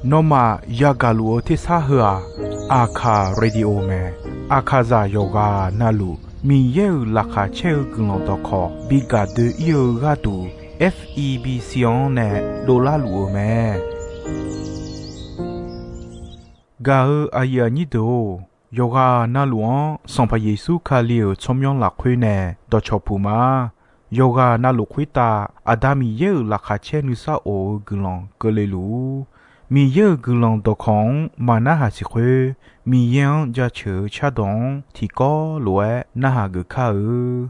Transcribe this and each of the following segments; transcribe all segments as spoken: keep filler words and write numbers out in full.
Nawmaf yagaq luf-eu tersar heu-aq, Aqkaq Radio mae. Aqkaqzaq yawqghaq navluf Miqyaer-euq laqkhaq caer-eu guiqlanq dawqkawq bi gaq doe-ir-eu gharduq, F E B C-anr nae dovlar luf-eu mae. Gaq-eu aqyuif aqnyir deuq-or, yawqghaq navluf-anr Sanqpaq Yeqsur Kali-euq tsawrmyanr lafkhoer nae dawqcawq puq ma. Yawqghaq navluf khoertav Aqda Miqyaer-euq laqkhaq caer nuisar of-eu guiqlanq keuvle luf-ur. Miqyaer-euq guiqlanq dawqkawq-anr maq narhaq siq khoer, Miqyaer-anr jaceuq-eu cardawq-anr tiqkawv lof-aer narhaq geuf kar-eu.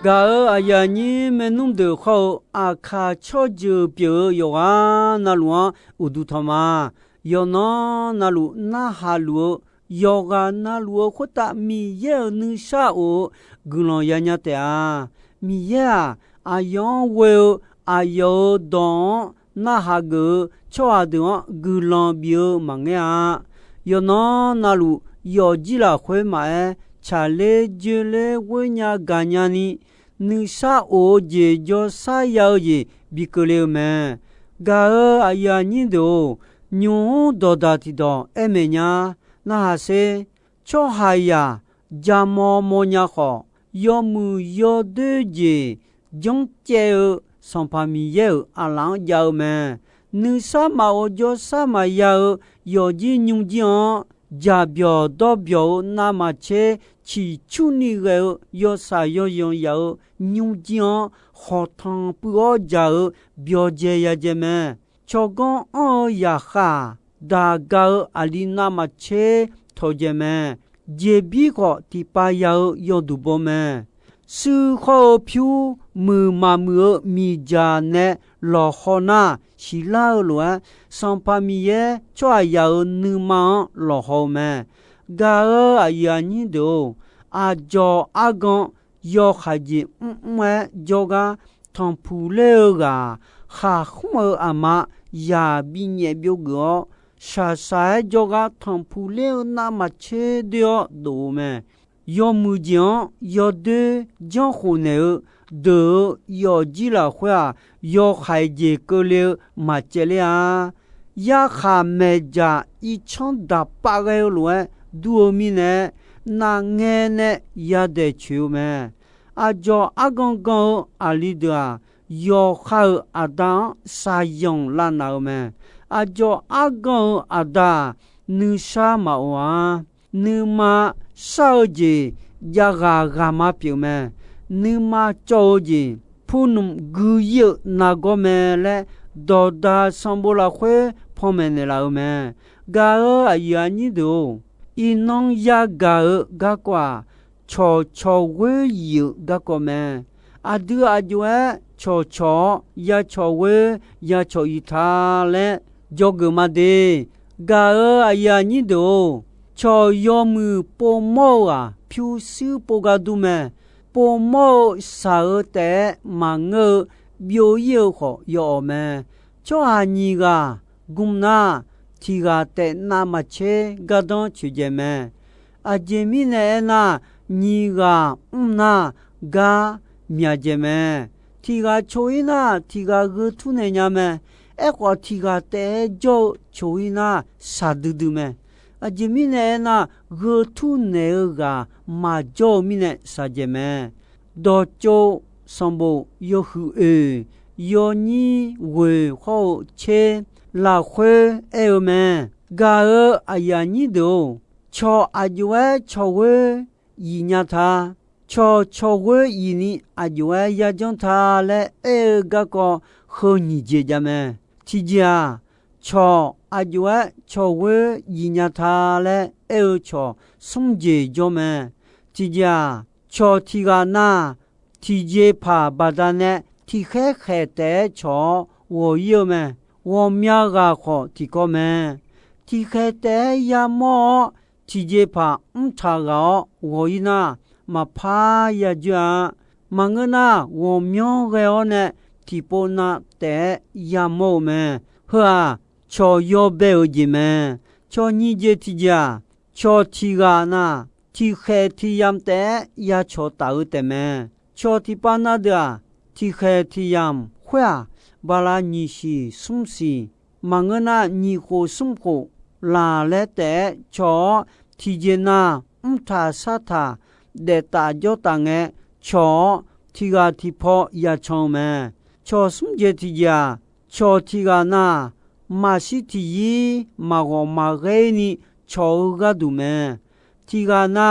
Gaq-euq aqyuif aqnyir maernmr deuq khawr-eu, Aqkaq tsawrjeuq pyeuf-eu yawqghaq navluf-anr uqduq tanq ma. Yawqnan navluf narhaq luf-eu, yawqghaq navluf-eu khoertav Miqyaer-euq nuisar of-eu guiqlanq yanya taef-a. Miqyaer-aq, aqyawf-anr ghoe-eu aqyawf-euq dawq-anr narhaq geuf-eu tsawrhaq deuq-anr guiqlanq bif-eu maqngeur-a. Yawqnan navluf yawfjir lafkhoer maqaer, tsaqler joerler ghoernya gaqnya ni, nuisar of-eu jeq jawrsar ya-eu jeq bi keuvle-eu mae. Gaq-euq aqyuif aqnyir deuq-or, nymq-mr dawqdaq tiqdawq aer maeq nya. Narhaq sher. Tsawrhaqzaq jamaw mawnya khawf, yawmuiq yawdoer jeq janrcaev-eu Sanqpaq Miqyaer-euq aqlaf-anr jav-eu mae. Nuisar maqof jawrsar maqya-eu yawqjir nymrjir-anr, jaqbyawq dawrbyawq-eu navmaqtser ciqcurni ghae-eu yawshaq yawzanq yaf-eu nymrjir-anr, khawqtanq puiv-awr jaq-eu byawqdzae yadzae mae. Tsawrganr anr-eu zaqkhav-aq, daq ga-eu aqli navmaqtser tawqdzae mae. Jeqbir khawf tiqpav ya-eu yawduq baw mae. Shuir khawr-eu pyur, muiq maqmuiq-eu miqdzaq nae lawqhaw nar, siqlar-eu lof-aer, Sanqpaq Miqyaer tsawrhaqzaq-euq nuima-anr lawqhaw-eu mae. Gaq-euq aqyuif aqnyir deuq-or, aqdzawq argan yawkhaeq jeq mrmr-aer jawrgar tanqpuq ler-eu ghaq-aq, khaqkhmr-eu aqma zaq binyaef byovgeuf-awr, shaqshaq-aer jawrgar tanqpuq ler-eu navmaqtser doer-awr dof-eu mae. Yawmuiq jeq-anr yawdoer janrkhof naeq-eu deuq-euq yawfjir lafkhoer-aq, yawkhaeq jeq keuvle-eu maqcaev ler-a. Yarkhaq maeqdzaq irtsanr daqpav ghae-eu lof-aer dur-eu mirnae, navngae nae yadaeq coeq-eu mae. Aqdzawq argan gan-eu aqli deuq-aq, yawqha-euq aqda-anr shaqzanq lavnaq-eu mae. Aqdzawq argan-euq aqda-aq, nuisar maqof-a. Nuima shar-eu jeq javghaq ghaqma pyeuf mae. Nuima cawv-eu jeq purnmq gui ir-eu nargawr mae laer, dawqdaq sanqbof lafkhoer panmaeq naeqlaf-eu mae. Gaq-euq aqyuif aqnyir deuq-or, iqnan yagaq-eu garkawv-aq, cawqcawq ghoer yif-euq garkawv mae. Aqdui aq jov-aer cawqcawq-awr, ya cawq ghoer ya cawq yif ta laer dzawgeuf ma de. Gaq-euq aqyuif aqnyir deuq-or, cawq yawmuiq povmawr-eu-aq, pyurshuir pov gar dur mae. Povmawr-eu shaq-eu taef-aer maqngeur-eu byov ir-eu khawf yawawq mae. Tsawrhaq nyiq ghaq gmq nar, tiq ghaq taef navmaqtser gardanr coeqdzaeq mae. Aqjeq mirnae aernar, nyiq ghaq mr nar, gar myaqdzaeq mae. Tiq ghaq coq ir nar, tiq ghaq gheu tur naeq nya mae. Aerkhawf, tiq ghaq taef-aer jawr-eu coq ir nar, shaqdui dui mae. Aqjeq mirnae aernar, gheu tur naeq-eu ghaq maqjawr-eu mirnae shaqdzaeq mae. Dawqtsov sanqbof yawhuiq oeq, yawnyir ghoeq hawr-eu tser lafkhoer aer-eu mae. Gaq-euq aqyuif aqnyir deuq-or, cawq aq jov-aer cawq ghoer yif nya ta. Cawq cawq ghoer yif ni aq jov-aer yajanr ta laer aer-eu garkawv heu nyiq jeq jav mae. Tiqjeq-aq, cawq aq jov-aer cawq ghoer yif nya ta laer aer-eu cawq smr jeq jawr mae. Tiqjeq-aq, cawq tiq ghaq nar, tiqjeqpaq baqdanae tiqkhaer khaeq taef-aer cawq-awr ghawq ir-eu mae. Ghawqmya ghaq khawf tiqkawv mae. Tiqkhaeq taef-aer yamawr-awr, tiqjeqpaq mrtaq ghaq-awr ghawq ir nar, maqpar yajoer-a. Maqngeur nar, ghawqmyanr ghae-awr nae tiqpov nav taef-aer yamawr-eu mae. Heu-aq, cawq yawbae-euq jeq mae. Cawq nyiq jeq tiqjeq-aq, cawq tiq ghaq nar, tiqkhaeq tiq yamq taef-aer ya cawq taf-eu taef mae. Cawq tiqpav na deuq-aq, tiqkhaeq tiq yamq khoer-aq, bala nyiq siq smr siq, maqngeur nar, nyiq khof smr khof laq laer taef-aer cawq-awr, tiqjeq na mrtaq sartaq daef taf jawr taf ngae cawq-awr, tiq ghaq tiq paw ya can-eu mae. Cawq smr jeq tiqjeq-aq, cawq tiq ghaq na, maqshir tiq yir maqghawq maqghaer ni cawq-eu gharduq mae. Tiq ghaq na,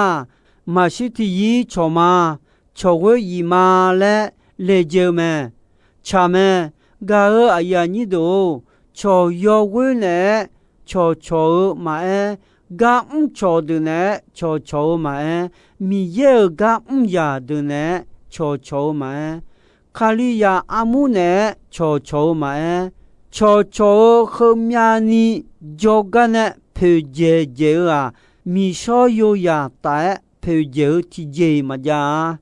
maqshir tiq yir cawq ma, cawq ghoer yif ma laer laejae-eu mae. Tsaq mae. Gaq-euq aqyuif aqnyir deuq-or, cawq yawghoer naeq-aer cawqcawq-eu maqaer, gar mrcawq deuq naeq-aer cawqcawq-eu maqaer, Miqyaer-euq gar mr yaq deuq naeq-aer cawqcawq-eu maqaer, Kalizaq armur naeq-aer cawqcawq-eu maqaer, cawqcawq-eu heumyav ni jawrgar nae poeqdzaeq dzaeq-eu-aq, miqshawr yoyaq taf-aer poeqdzaeq-eu tiqjeq-iq maqjav-a.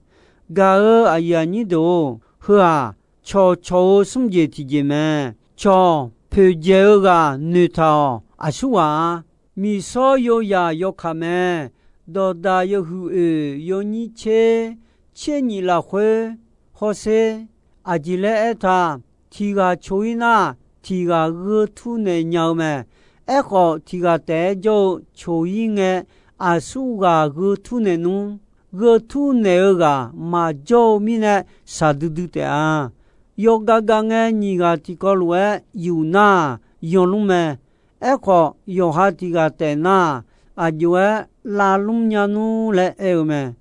Gaq-euq aqyuif aqnyir deuq-or, heu-aq, cawqcawq-eu smr jeq tiqjeq mae. Cawq poeqdzaeq-eu ghaq noeqtaq-awq. Aqsurghaq-a, miqshawr yoyaq yawkaq mae. Dawqdaq yawhuiq oeq yawnyir tser, tser nyiq lafkhoer hawsher, aqjeq laer aertaq, tiq ghaq coq-ir nar, tiq ghaq gheu tur naeq nya-eu mae. Aerkhawf, tiq ghaq taef-aer jawr-eu coq-ir ngae, aqsur ghaq gheu tur naeq nmr. Gheu tur naeq-eu ghaq maqjawr-eu mirnae shaqdui dui taef-a. Yawgav gav ngae nyiq ghaq tiqkawv lof-aer yuf nar-aq, yawnmr mae. Aerkhawf, yawqha tiq ghaq taef nar-aq, aq jov-aer lavlmr nya nmr laer aer-eu mae.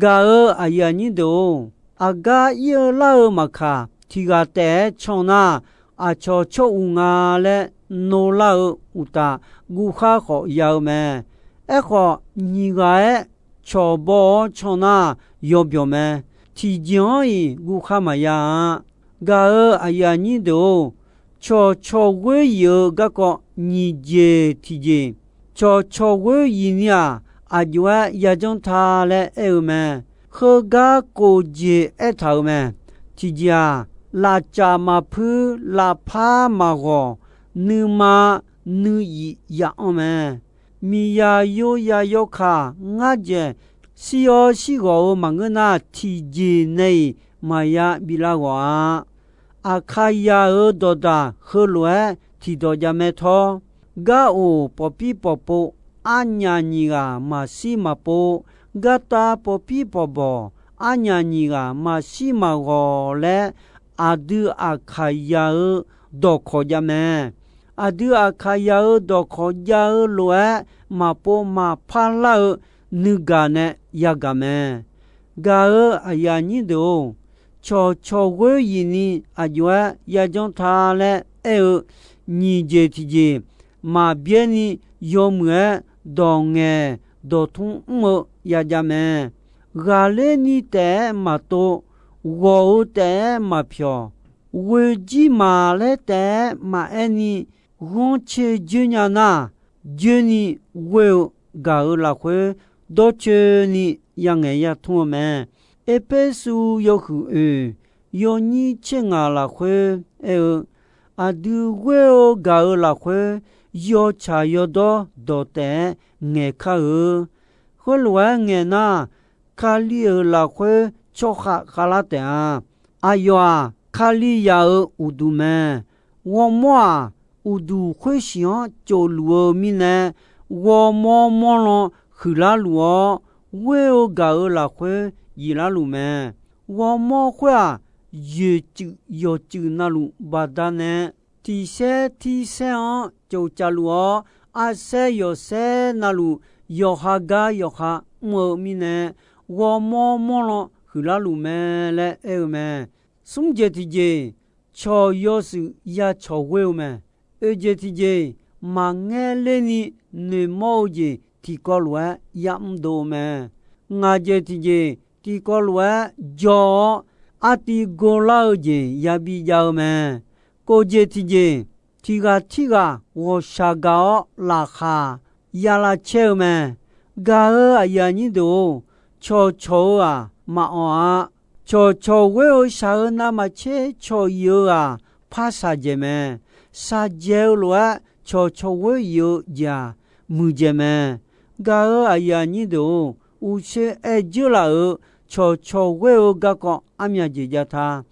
Gaq-euq aqyuif aqnyir deuq-or, aqgar ir-eu lar-eu maqkaq, tiq ghaq taef-aer can nar, aqcawq tsawr uq nga laer nor lar-eu uqtaf, guvkhar khawf ya-eu mae. Aerkhawf, nyiq ghaq-aer cawq baw-awr can nar, yawbyawq mae. Tiqjeq-anr-iq guvkhar maqya-a. Gaq-euq aqyuif aqnyir deuq-or, cawq cawq ghoer yif-eu garkawv nyiq jeq tiqjeq, cawq cawq ghoer yif ni-aq, aq jov-aer yajanr ta laer aer-eu mae. Heugar kof jeq aertaq-euq mae. Tiqjeq-aq, lafcaf maqpuir, lafpar maqghawq, nuima nuiyif ya anr mae. Miqyaq yoyaq yawkaq ngar dzaeq shir-awr shir ghawq-eu maqngeur nar, tiqjeq nae-iq maqya biflar ghawq-a. Aqkaqyaq-euq dawqdaq heulof-aer tiqdawq jav mae tawr, gar of pawqpir pawqpov arnyaf nyiq ghaq maqshir maqpov, gartav pawqpir pawqbawq arnyaf nyiq ghaq maqshir maqghawq laer, aqdui aqkaqyaq-euq dawqkawq jav mae. Aqdui aqkaqyaq-euq dawqkawq jav-eu lof-aer maqpov maqpar lar-eu nuigaq nae yagaq mae. Gaq-euq aqyuif aqnyir deuq-or, cawq cawq ghoer yif ni aq jov-aer yajanr ta laer aer-eu nyiq jeq tiqjeq, maqbyaer ni yawmuiq-aer dawq ngaeq dawq tmr mr-eu yajav mae. Ghaqler ni taef-aer maqtov, ghawq-eu taef-aer maqpyawq, ghoe jir maq laer taef-aer maqaer ni, ghanrcae joer nya nar, joer ni ghoer-eu gaq-euq lafkhoer dawrcoeni yangaeq yatmr-eu mae. Erpersu yawhuiq oeq yawnyir tser ngaq lafkhoer aer-eu, aqdui ghoer-eu gaq-euq lafkhoer yawtsaq yawdawr dawq taef-aer ngaeq kar-eu. Khoerlof-aer ngaeq nar, Kali-euq lafkhoer tsawrkhav khavlar taef-a. Aqyawf-aq, Kalizaq-euq uqduq mae. Ghawrmawr-aq, uqduq khoersiq-anr tsofluf-eu mirnae, ghawrmawr mawrlan huiqlar luf-awr, ghoer-eu gaq-euq lafkhoer yiflar luf mae. Ghawrmawr khoer-aq, yoeqtsuif yawqtsuif navluf baqdanae, tiqsaer tirsaer-anr tsoftsaf luf-awr, arsaer yawqsaer navluf yawqha gar yawqha mr-eu mirnae, ghawrmawr mawrlan huiqlar luf mae laer aer-eu mae. Smr jeq tiqjeq, cawq yawshuif ya cawq ghoer-eu mae. Oeq jeq tiqjeq, maqngaer lerni noeqmawr-eu jeq tiqkawv lof-aer yamr dov-eu mae. Ngaq jeq tiqjeq, tiqkawv lof-aer jaw-awr, artiv gor lar-eu jeq yabi jav-eu mae. Kov jeq tiqjeq, tiq ghaq tirghaq ghawqshaq gaq-awr laqkhaq ya lavcaer-eu mae. Gaq-euq aqyuif aqnyir deuq-or, cawqcawq-eu-aq maqawq-a. Cawqcawq ghoer-eu shaq-eu navmaqtser cawq yif-eu ghaq par shaqjaeq mae. Shaqjaeq-eu lof-aer cawqcawq ghoer yif-eu jeq-aq muiqdzaeq mae. Gaq-euq aqyuif aqnyir deuq-or, uqshoe aer dzeur laf-euq cawqcawq ghoer-eu garkawv armyaq jeq jav ta.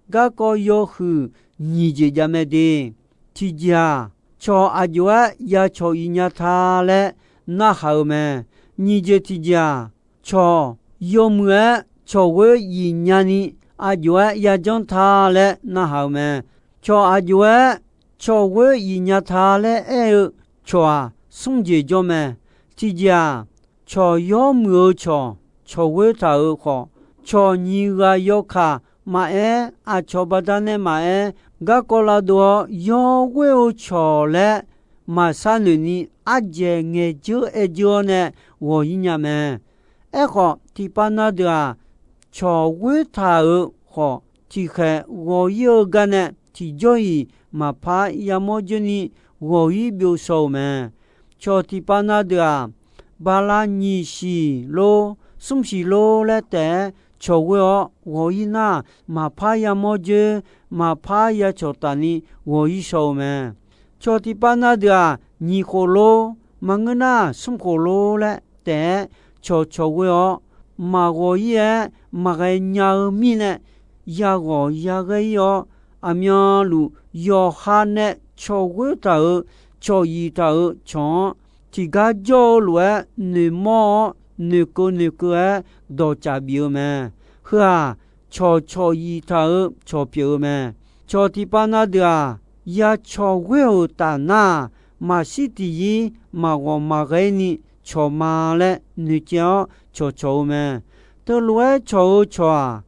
Garkawv yawhuiq nyiq jeq jav mae de. Tiqjeq-aq, cawq aq jov-aer ya cawq yif nya ta laer narhaq-eu mae. Nyiq jeq tiqjeq-aq, cawq yawmuiq-aer cawq ghoer yif nya ni aq jov-aer yajanr ta laer narhaq-eu mae. Cawq aq jov-aer cawq ghoer yif nya ta laer aer-eu cawq-aq, smr jeq jawr mae. Tiqjeq-aq, cawq yawmuiq-eu cawq, cawq ghoer taq-euq khawf, cawq nyiq ghaq yawkaq maqaer, aqcawq baqdanae maqaer, garkawv lavdov-awr yawghoer-eu cawq laer maqshar noeq ni ardzaeq ngaeq dzeur aer dzeur-awr nae ghawq-ir nya mae. Aerkhawf, tiqpav na deuq-aq, cawq ghoer taq-euq khawf, tiqkhaeq ghawq-ir-eu gar nae tiqjawr-iq maqpar yamawr dzeur ni ghawq-ir byov shaw-euq mae. Cawq tiqpav na deuq-aq, bala nyiq siq lor, smr siq lor laer taef-aer cawq ghoer-awr ghawq-ir nar, maqpar yamawr dzeur, maqpar ya cawq taf ni ghawq-ir shaw-eu mae. Cawq tiqpav na deuq-aq, nyiq khof lor, maqngeur nar smr khof lor laer taef-aer cawqcawq ghoer-awr, maqghawq-ir-aer maqghae nya-eu mirnae, yaghawq yaghaer-ir-awr, aqmyanluf yawqha nae cawq ghoer taq-euq, cawq yif taq-euq cawq-anr tiqgar jawr-eu lof-aer noeqmawr-awr, noeqkeuv noeqkeuv-aer dawqtsaf bif-eu mae. Heu-aq, cawqcawq yiftaq-eu cawq pyeuf-eu mae. Cawq tiqpav na deuq-aq, ya cawq ghoer-euq taf nar-aq, maqshir tiqyir maqghawq maqghae ni cawq ma laer noeqcaev-awr cawqcawq-eu mae. Teulof-aer cawq-eu cawq-aq,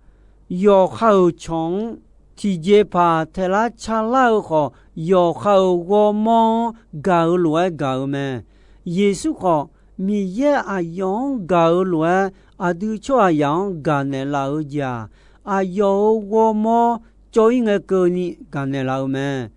yawqha-euq cawq-anr tiqjeqpaq taeqlar calar-eu khawf, yawqha-euq ghawrmawr-anr gaq-eu lof-aer gaq-eu mae. Yeqsur khawf, Miqyaer aqyawf-anr gaq-eu lof-aer, aqdui tsawrhaqzaq-anr gaqnaeq laf-eu jeq-aq, aqyawf-euq ghawrmawr cawv-ir ngae keuvni gaqnaeq laf-eu mae.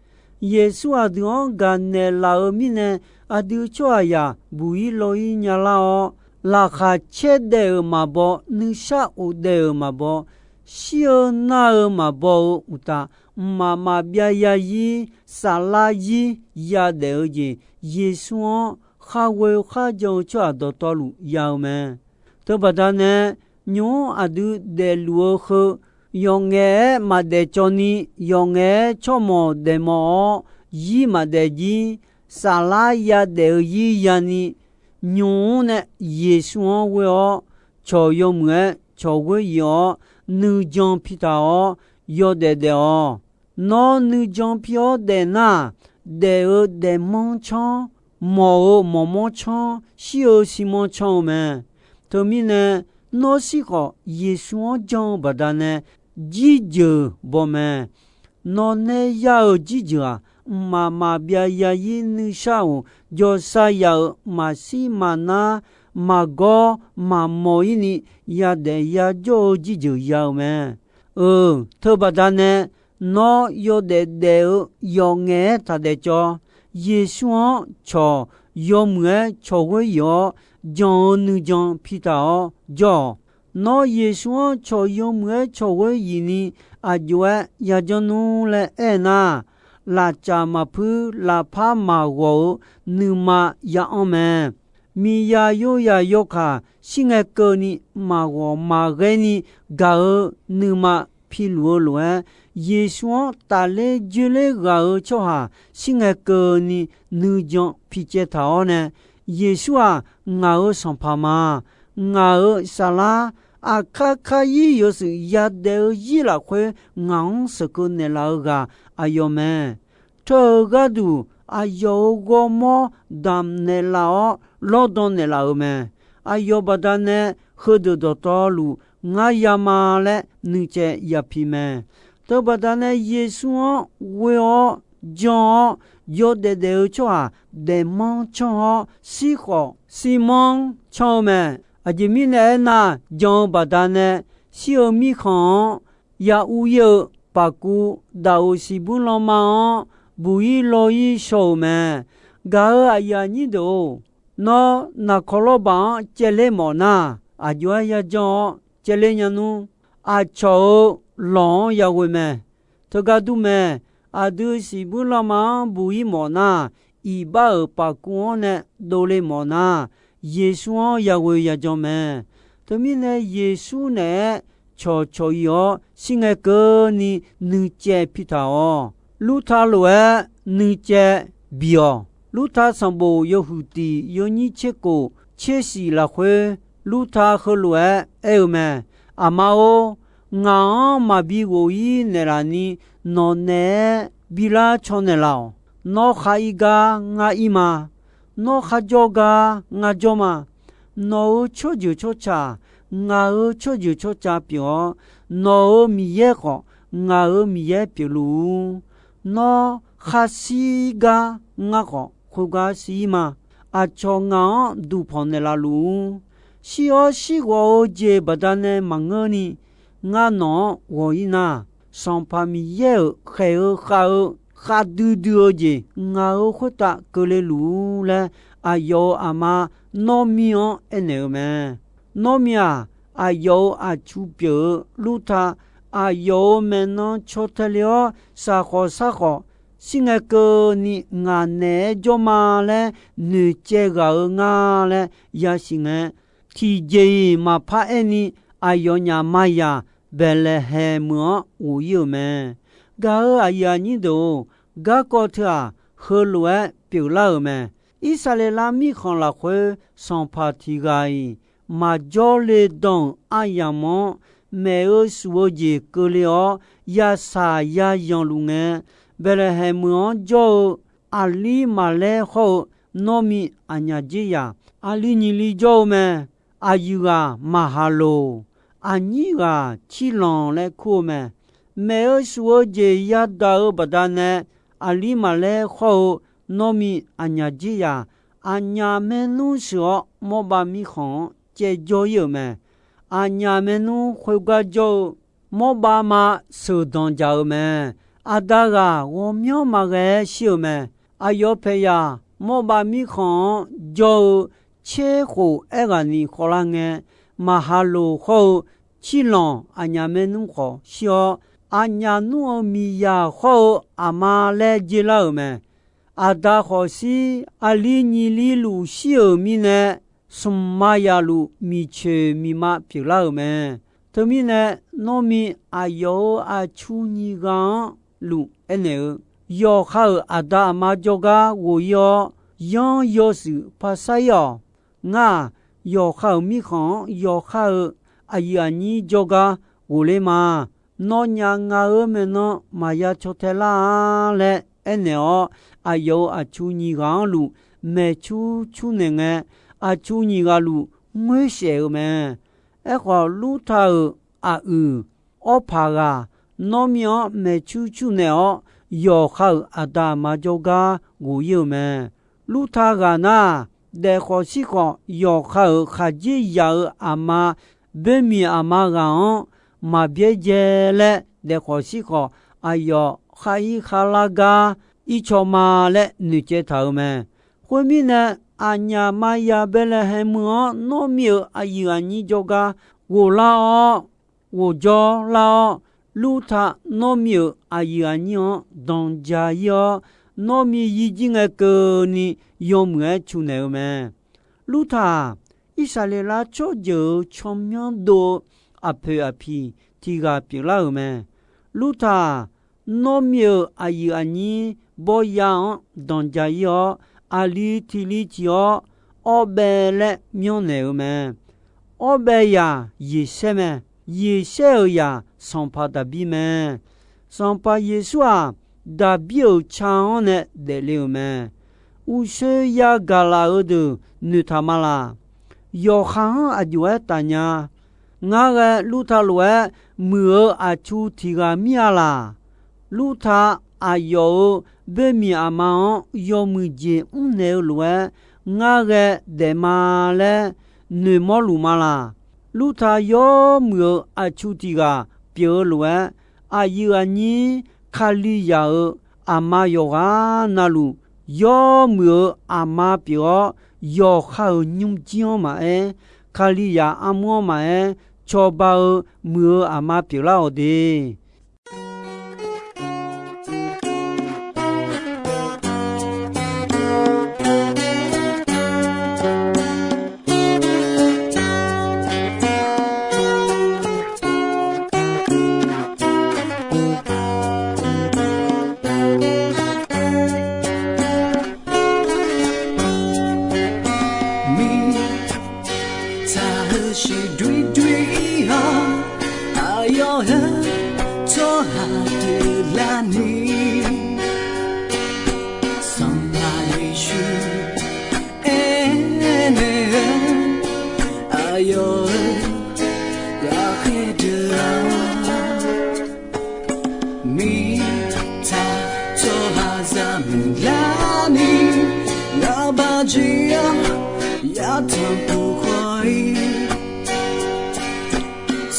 Yeqsur aqdui-anr gaqnaeq laf-eu mirnae, aqdui tsawrhaqzaq buq-ir law-ir nyalar-awr, laqkhaq caer daef-euq maqbaw, nuishar of daef-euq maqbaw, shir-eu nar-eu maqbaw-eu uqtaf, mqmaq maqbyav yazir, saflar zir yadaef-eu jeq, Yeqsur-anr kharghoe kharjan-eu tsawrhaq dawqtawvluf ya-eu mae. Teubaqda nae, nymq-mr aqdui daefluf-eu heu, yawqngaef-aer maqdaef cawv ni, yawqngaef-aer tsawrmawq daefmawf-awr, zir maqdaef jir, saflar yadaef-eu zir yani, nymq-mr nae Yeqsur-anr ghoe-awr, cawq yawmuiq-aer cawq ghoer yif-awr, nuijan pitaq-awr, yawdaef daef-awq. Nawr nuijan pi-awr daef nar, daef-eu daefmanr canr, mawq-euq mawqmanr canr, shir-eu shirmanr canr-eu mae. Teumirnae, nawr shir khawf Yeqsur-anr jan-eu baqdanae, jirjeuq baw mae. Nawq nae ya-euq jirjeuq-aq, mqmaq maqbyav yazir nuishar-euq jawrsar ya-eu maqshir maqnar, maqgawr maqmawq-ir ni yadaef yajawr-eu jirjeuq ya-eu mae. Euq, teubaqdanae, nawr yawdaef daef-eu yawqngaef-aer taqdaef cawv. Yeqsur-anr cawq yawmuiq-aer cawq ghoer yif-awr, jan-eu nuijan pitaq-awr jawr-awq. Nawr Yeqsur-anr cawq yawmuiq-aer cawq ghoer yif ni aqjox-aer yajanr nmr laer aernar, lafcaf maqpuir lafpar maqghawq-eu nuima ya-anr mae. Miqzaq yoyaq yawkaq shir ngae keuvni maqghawq maqghae ni gaq-eu nuima piluf-eu lof-aer, Yeqsur-anr tafler joerler ghaq-eu tsawrhaq shir ngae keuvni nuijan picaev taq-awr nae, Yeqsur-aq, ngaq-euq sanqpaq ma. Ngaq-euq saflar, aqkar kar-ir yawshuif yadaef-eu zir lafkhoer ngaq-anr sheuqkeuv naeqlaf-eu ghaq aqyawf mae. Teu-eu gharduq aqyawf-euq ghawrmawr damq naeqlaf-awr lawrdan naeqlaf-euq mae. Aqyawf baqdanae heudeuq dawqtawvluf ngar ya ma laer nuicaev yapi mae. Teubaqdanae Yeqsur-anr ghoe-awr jan-awr yawdaef daef-eu tsawrhaq daefmanr canr-awr shir khawf shirmanr canr-eu mae. Aqjeq mirnae aernar, jan-eu baqdanae shir-eu mirkhanq-anr ya ur-ir-eu paqkuv daqoq siqbuir lanma-anr buq-ir law-ir shaw-euq mae. Gaq-euq aqyuif aqnyir deuq-or, nawr naqkawq lawrbaq-anr caevler mawf nar, aqjox-aer yajanr-awr caevler nya nmr. Aqcawq-euq lawq-anr yaghoe mae. Teugar dur mae. Aqdui siqbuir lanma-anr buq-ir mawf nar, iqbax-euq paqkuv-anr nae dovle mawf nar, Yeqsur-anr yaghoe yajan mae. Teumirnae Yeqsur naeq-aer cawqcawq-ir-awr shir ngae keuvni nuicaev piftaq-awq. Lurta lof-aer nuicaev bi-awq. Lurta sanqbof yawhuiq tiq yawnyir tser kof tser shif lafkhoer, Lurta heulof-aer aer-eu mae. Aqma-or, ngaq-anr maqbi ghof-ir naeqlaf ni nawq naeq-aer bilar caw naeqlaf-awq. Nawr khar ir gar ngar ir ma. Nawr kharjawr gar ngar jawr ma. Nawq-euq tsawrjeuq tsawrca, ngaq-euq tsawrjeuq tsawrca pyeuf-awr, nawq-euq Miqyaer khawf, ngaq-euq Miqyaer pyeufluf-ur. Nawr khar shir gar ngar khawf, khoergar shir-ir ma. Aqcawq ngaq-anr duqpanq naeqlaf luf-ur. Shir-awr shirghawq-eu jeq baqdanae maqngeurni, ngar nawq-anr ghawq-ir nar, Sanqpaq Miqyaer-euq khaeq-eu khav-eu khavdui dui-eu jeq ngaq-euq khoertav keuvle luf-ur laer, aqyawf-euq aqma Nawrmi-anr aernaeq-eu mae. Nawrmi-aq, aqyawf-euq aqtsu pyeuf-eu Lurta, aqyawf-euq maeqnan caw tae le-awr, saqkhawf sarkhawf, shir ngae keuvni ngaq naeq-aer jawr ma laer noeqcaev ghaq-eu nga laer yasiq ngae, tiqjeq-iq maqpar aerni, aqyawfnyaf mazaq Baeqlaeqhaeq meuq-anr ghof-ir-euq mae. Gaq-euq aqyuif aqnyir deuq-or, garkawv teu-aq, heulof-aer pyeuflar-euq mae. Irsaqleqlav mirkhanq lafkhoer sanqpaq tiq ghaq-iq maqjawr le dan-euq aryamq-anr, maef-eu shuf-eu jeq keuvle-awr, yasaq yazanq luf ngae, Baeqlaeqhaeq meuq-anr jawr-eu Aqlir Maqlaer hawr-eu Nawrmi aqnyaf dzerzaq, Aqli nyiq li jawr-eu mae. Aqyuif ghaq Maqhaqloq, aqnyir ghaq Cirlanq laer kur-eu mae. Maef-eu shuf-eu jeq yadaq-eu baqdanae, Aqlir Maqlaer hawr-eu Nawrmi aqnyaf dzerzaq, aqnyaf maernmr sheuq-awr Mawrbav mirkhanq-anr caevjawr ir-euq mae. Aqnyaf maernmr khoergar jawr-eu Mawrbav ma sheuqdanq dzaq-euq mae. Aqda ghaq ghawqmyanr maqghae-aer shir-euq mae. Aqyawf paeqyaq Mawrbav mirkhanq-anr jawr-eu tserkhof aerghaqni khawvlar ngae, Maqhaqloq hawr-eu Cirlanq aqnyaf maernmr khawf shir-awr, aqnyaf nmr-eu miqyaq hawr-eu aqma laer dzer lar-euq mae. Aqda khawf shir, Aqli nyiq li luf shir-euq mirnae, smq ma yaf luf miqcoeq miqma pyeuflar-euq mae. Teumirnae, Nawrmi aqyawf-euq aqtsu nyiq ghaq-anr luf aernaeq-eu, Yawqha-euq aqda aqma jawrgar ghof ir-awr, yanr yawshuif par sar ir-awq. Ngar-aq, yawqha-euq mirkhanq-anr yawqha-euq aqyuif aqnyir jawrgar ghofler ma. Nawnyaf ngaq-euq maeqnan maqya caw tae lar-a laer aernaeq-awr, aqyawf-euq aqtsu nyiq ghaq-anr luf maeqcur cur naeq ngae, aqtsu nyiq ghaq luf ngoer saef-eu mae. Aerkhawf, Lurta-euq aqyuif Awrpaq ghaq Nawrmi-anr maeqcur cur naeq-awr, yawqha-euq aqda aqma jawrgar ghof ir-eu mae. Lurta ghaq nar, daefkhawf shirkhawf yawqha-euq khaqdzerzaq-euq aqma boermiq aqma ghaq-anr maqbyaerdzae laer, daefkhawf shirkhawf aqyawf khar ir kharlar gar ircaw ma laer noeqcaev taq-euq mae. Khoermirnae, aqnyaf maqya Baeqlaeqhaeq meuq-anr Nawrmi-euq aqyuif aqnyir jawrgar ghoflar-awr, ghofjawr lar-awr, Lurta Nawrmi-euq aqyuif aqnyir-anr danqdzaq ir-awr, Nawrmi yirjir ngae keuvni yawmuiq-aer cu naeq-eu mae. Lurta-aq, Irsaqleqlav tsawrjeuq-euq tsawrmyanr dov-eu aqpoeq aqpiq tiq ghaq pyeuflar-euq mae. Lurta-aq, Nawrmi-euq aqyuif aqnyir bawrya-anr danqdzaq ir-awr, aqli tiq li ciq-awr, Awrbaev laer myanrnaeq-eu mae. Awrbaev yaq Yeqsaer mae. Yeqsaer-euq yaq sanqpaq Daqbir mae. Sanqpaq Yeqsur-aq, Daqbir-euq ca-anr nae daefle-euq mae. Uqshoe yagaq laf-eu deuq noeqtaq ma laq. Yawqha-anr aqjox-aer taf nya. Ngar ghae Lurta lof-aer muiq-eu aqtsu tiq ghaq mir-a laq. Lurta aqyawf-euq boermiq aqma-anr yawmuiq jeq mrnaeq-eu lof-aer ngar ghae daef ma laer noeqmawr luf ma laq. Lurta yawmuiq-eu aqtsu tiq ghaq pyeuf-eu lof-aer, aqyuif aqnyir Kalizaq-euq aqma yawqghaq na luf, yawmuiq-eu aqma pyeuf-awr, yawqha-euq nymrjir-anr maqaer, Kalizaq armur-anr maqaer, cawba-eu muiq-eu aqma pyeuflar-awq de. Mirtsaq heusiq doer doer-awr, aqyawf-euq tsawrhaq deuq larni, Sanqpaq Yeqsur aernaeq-eu, aqyawf-euq ghaqkhaer deuq-aq, mirtsaq tsawrhaqzaq muiqlarni, ngaq baqjeq-awr yatanq pov khawf-ir,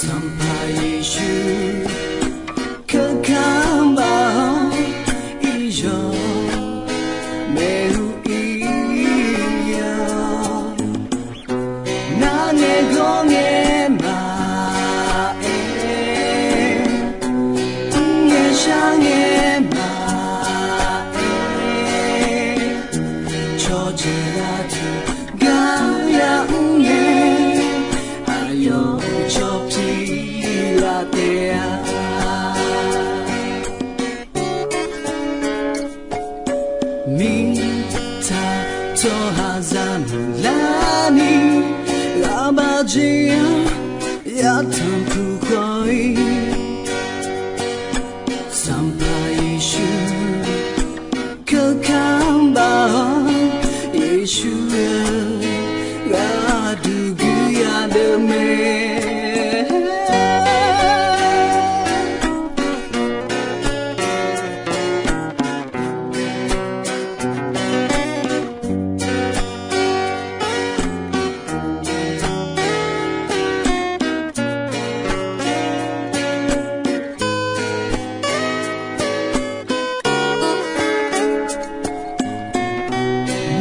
Sanqpaq Yeqsur kankan baq-awr, iryawq maeq-eu ir-awr, nar ngaeqgawr ngaeq maqaer, mr ngaeq shar ngaeq maqaer, cawqjeuq aqdui gar yamr ngae, aqyawf cawq pyeuf laf taef-a. Mirtsaq tsawrhaq jeq-anr yatanq puq khawf-ir, Sanqpaq Yeqsur keuvkar baf-awr, Yeqsur-eu gharduq guiqya deuq mae.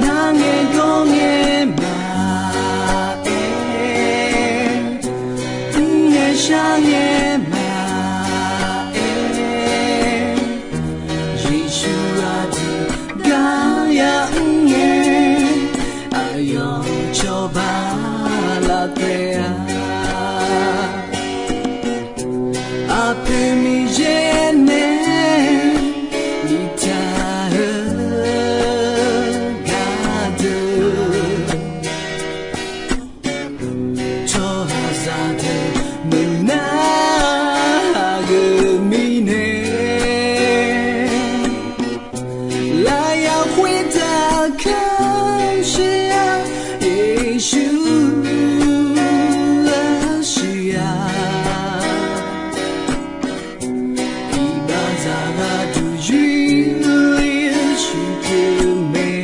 Narngae dawrngae maqaer, mrngae sharngae maqaer, Yeqsur aqdui gar yamr ngae, aqyawf cawba laf taef-a. Aqpoeq Miqyaer nae biftaq-eu gardeuq, tsawrhaqzaq deuq meuq nar hageuf mirnae, lafyaq khoertav kamq shir-a, Yeqsur arsiq-a. Iqbaxzaq gharduq yur-ir-eu shuqteu mae.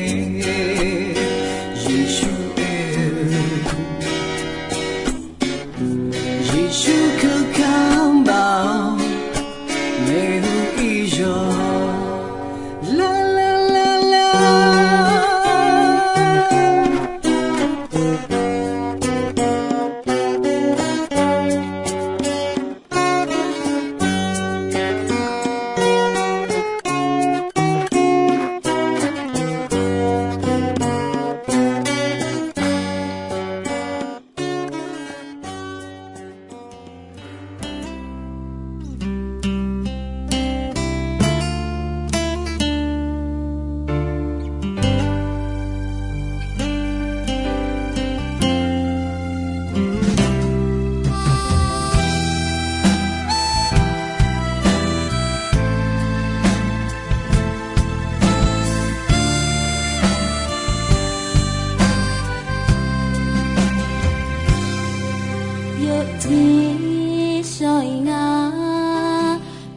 Yeqsur aer-eu, Yeqsur keuvkar baf-awr, maeqhu iqyawq lar lar lar lar. Byovjir shawr-ir nga,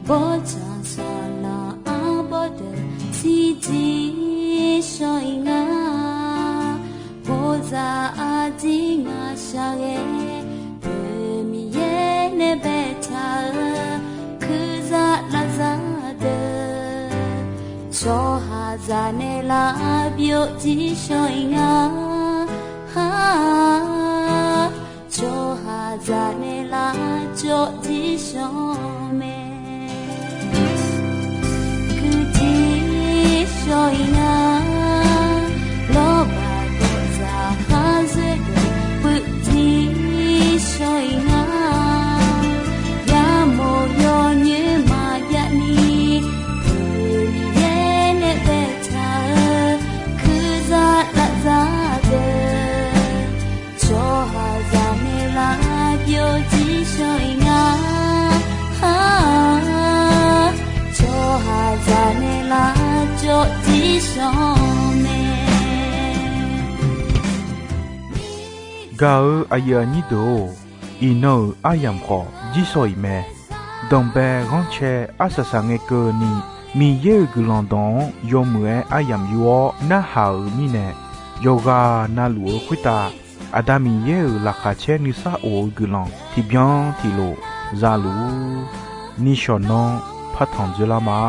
bawrtsanq saqlanq arbawr deuq shirjir shawr-ir nga. Bawrzaq arjir ngaq shaqghae, Miqyaer nae baetaq-eu kurzaq lavzaq deuq, tsawrhaqzaq nae lar byovjir shawr-ir nga. Tsawrhaqzaq nae lar jawvjir shawr mae. Kuirjir shawr-ir nga, lawrbaq dawqzaq khar zoer deuq puivjir shawr-ir nga. Yamawr yawnyoer maqjav ni, Miqyaer nae baetaq-eu kurzaq lavzaq deuq, tsawrhaqzaq nae lar byovjir shawr-ir nga. Tsawrhaqzaq nae lar jawvjir shawr mae. Gaq-eu aqyuif aqnyir deuq-or, iqnan-euq aryamq khawf jir shawr-iq mae. Danqbae ghanrcae arsaq saq ngae keuvni, Miqyaer-euq guiqlanq dawq-anr yawmuiq-aer aryamq yur-awr narhaq-euq mirnae, yawqghaq navluf-eu khoertav Aqda Miqyaer-euq laqkhaq caer nuisar of-eu guiqlanq tiqbyan tiqlof za luf-ur. Nishawq nanr partanq dzoerlar ma.